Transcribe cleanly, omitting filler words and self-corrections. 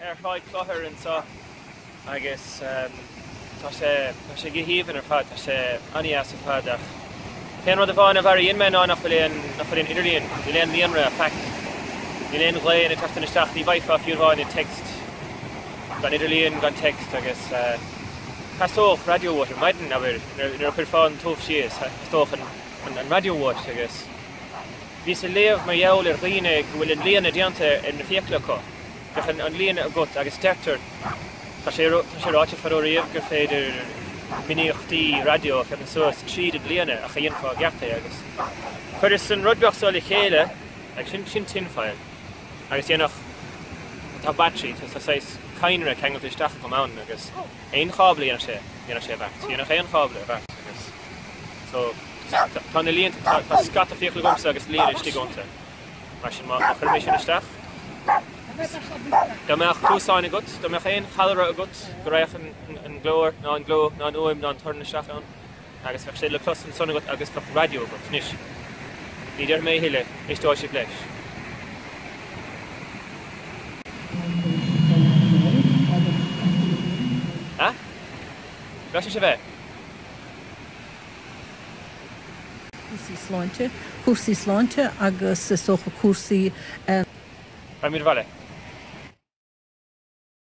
ar Thráigh Chlochair anseo agus tá sé tá sé go haoibhinn ar fad, tá sé an-dheas ar fad ach an t-aon rud amháin a mharaíonn mé ná nach bhfuil aon nach bhfuil aon idirlíon, níl aon líonra faic, níl aon ghlaonna ag teacht isteach, ní bhfaighfeá fiú amháin an text gan idirlíon gan text agus theastódh raidió uait ar maidin, abair, nuair a chuirfeá an t-ubh síos, theastódh an raidió uait agus bhíos ag léamh mar gheall ar dhaoine go bhfuil an líonadh déanta ar na fiacla acu. Bheadh an líonadh agat agus deirtear, tá sé tá sé ráite fadó riamh gur féidir minicíochtaí raidió a phiocadh suas tríd an líonadh ach a dhéanfá i gceart é agus chuireas an rud beag seo le chéile agus sin sin tin foil agus dhéanfadh tá battery tá saghas cadhnra ceangailte isteach agam ann agus aon chábla dhéanfadh sé dhéanfadh sé a bheart dhéanfadh aon chábla a bheart agus so tá na líonta tá tá scata fiacla agamsa agus líonadh istigh iontu. Mar sin, má chuirim é sin isteach, dá mbeadh cluasáin agat, dá mbeadh aon challaire agat go raghadh an glór ná an gleo ná an fhuaim ná an torann isteach ann agus bheadh sé le clos ansan agat agus bheadh raidió agat. Anois, ní déarfaidh mé a thuilleadh, éisteoidh sibh leis. Ah? Gcaithfidh sé bheith? cúrsaí sláinte, cúrsaí sláinte agus is dócha cúrsaí. Raghaimid abhaile.